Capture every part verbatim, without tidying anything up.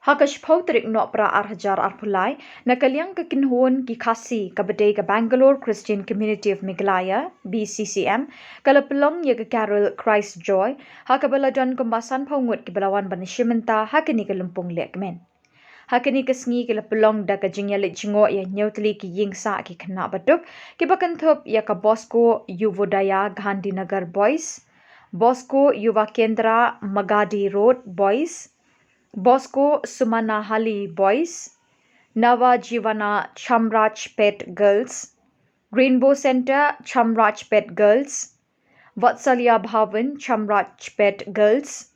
Ha ka shiphew tarik Nohprah ar hajar arphew lai, na ka liang ka kynhun ki Khasi kaba dei ka Bangalore Christian Community of Meghalaya, B C C M, ka la pynlong ïa ka Carol Christ Joy, ha kaba la don kumba sanphew ngut kiba la wan ban ïashim bynta ha kane ka lympung lehkmen. Ha kane ka sngi ki la pynlong da ka jingïaleit jngoh ïa hynñiew tylli ki ïing sah ki khynnah baduk, kiba kynthup ïa ka Bosco Yuvodaya Gandhinagar Boys, Bosco Yuva Kendra Magadi Road Boys, Bosco Sumanahali Boys, Nava Jivana Chamrajpet Girls, Rainbow Centre Chamrajpet Girls, Vatsalya Bhavan Chamrajpet Girls,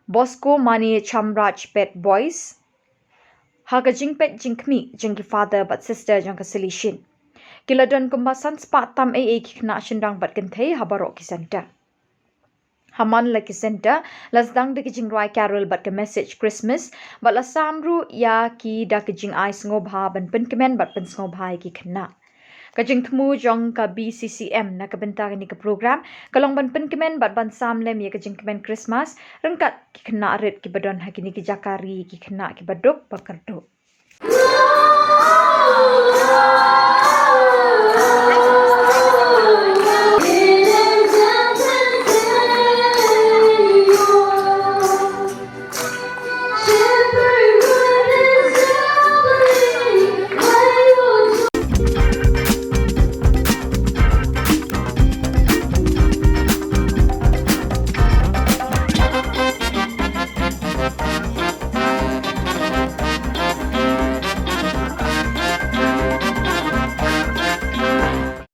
Bosco Mane Chamrajpet Boys, ha ka jingpeit jingkhmih jong ki father bad sister jong ka Salesian. Ki la don kumba san spah tam ei ei ki khynnah shynrang bad kynthei ha baroh ki centre. Ha man la ki centre, la sdang da ki jingrwai carol bad ka message Christmas, bad la sam ruh ïa ki da ka jingai sngewbha ban pynkmen bad pynsngewbha ïa ki khynnah. Ka jingthmu jong ka B C C M na ka bynta kane ka program ka long ban pynkmen bad ban sam lem ïa ka jingkmen Christmas ryngkat ki khynnah rit kiba don ha kine ki jaka ri, ki khynnah kiba duk ba kyrduh.